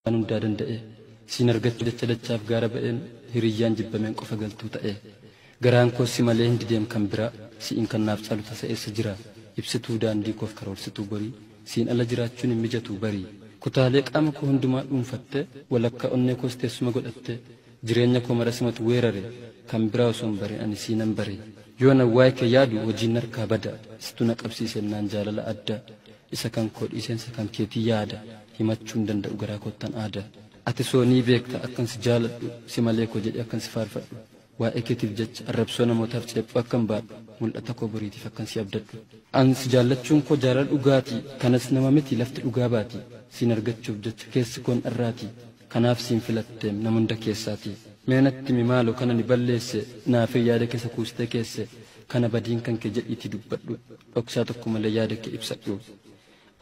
Waan hundaa danda'e siin argachuu jecha dachaaf gaara ba'een hiriyyaan jibbameen qofa galtuu ta'e. Garaan koo si malee hin dideem kan biraa, si'iin kan naaf caalu tasa eessa jira? Ibsituu daandii koof karoorsituu borii, siin ala jiraachuun hin mijatuu barii. Kutaalee qaama koo hundumaa dhuunfatte, walakkaa onnee koos teessuma godhatte, jireenya koo mara simatu weerare, kan biraa osoo hin barin ani siinan bare. Yoon an waa'ee kee yaadu hojiin narkaa bada, situ na qabsiisennaan jaalala adda, isa kan koo dhiiseensa kan keetii yaada, himachuu hin danda'u garaa koottan aada. Ati soo ni beekta akkan si jaaladhu, si malee koo jedhee akkan si faarfadhu. Waa'ee keetiif jecha arrabsoo namootaaf ceephoo akkan baadhu, mul'ata koo boriitiif akkan si abdadhu. An si jaallachuun koo jaalala dhugaatii, kanas nama miti lafti dhugaa baati. Siin argachuuf jecha keessi koon dharraati, kanaaf siin filatteem nama hunda keessaati. Mee natti himi maaloo kana ni balleesse, naafii yaada keessa kuustee keesse, kana badiin kan kee jedhiitii dubbadhu, dhoksaa tokko malee yaada kee ibsadhu.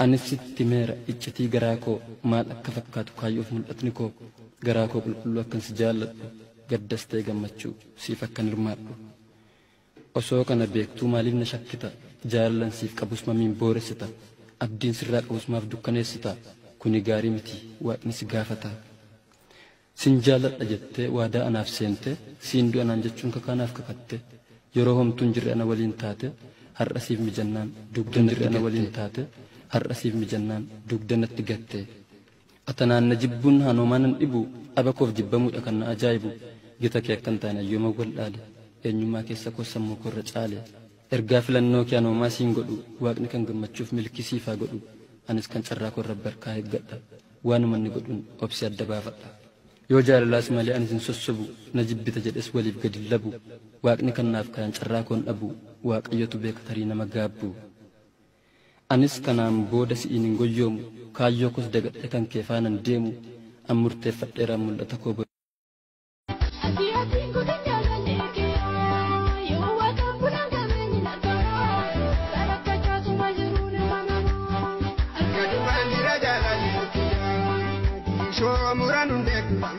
Anis sitti himeera iccitii garaa koo, maal akka fakkaatu kaayyoof mul'atni koo, garaa koo qulqulluu akkan si jaalladhu, gaddas ta'e gammachuu siif akkan hirmaadhu. Osoo kana beektuu maaliif na shakkita? Jaalalan siif qabus mamiin booressita? Abdiin sirraa qabus maaf dukkaneessita? Kuni gaarii miti, waaqni si gaafata. Sin jaalladha jettee waadaa anaaf seente, siin du'a naan jechuun kakaa naaf kakatte, yeroo homtuu hin jirre ana waliin taate, har'a siif mijannaan dugda natti ana waliin taate, har'a siif mijannaan dugda natti gatte. Atanaan na jibbuun haanoomaa nan dhibu, aba koof jibbamuudha kan na ajaa'ibu, gita kee akkan taane ayyooma wal'aale, eenyummaa keessa koo sammuu koorra caale. Ergaa filannoo kee anoomaa siin godhu, waaqni kan gammachuuf milkii siif haa godhu, anis kan carraa koorra barkaa eeggadha, waanuma inni godhuun obsi adda baafadha. Yoo jaalalaas malee anis hin sossobu, na jibbita jedhes waliif gadi hin labu, waaqni kan naaf kaayan carraa koon dhabu, waaqayyotu beeka tarii nama gaabbu. Anis kanaan booda si'iin hin goyyoomu, kaayyoo koos dagadhee kan kee faanan deemu, an murteeffadheeraan mul'ata koo Ati atiin godhan jaalallee kee yoo waaqaan bulaan qabeenyi argama sarakka caasuma jiru nama nama. Gaduma jira jaalallee kiyyaa, diishoo muraan hundee dura.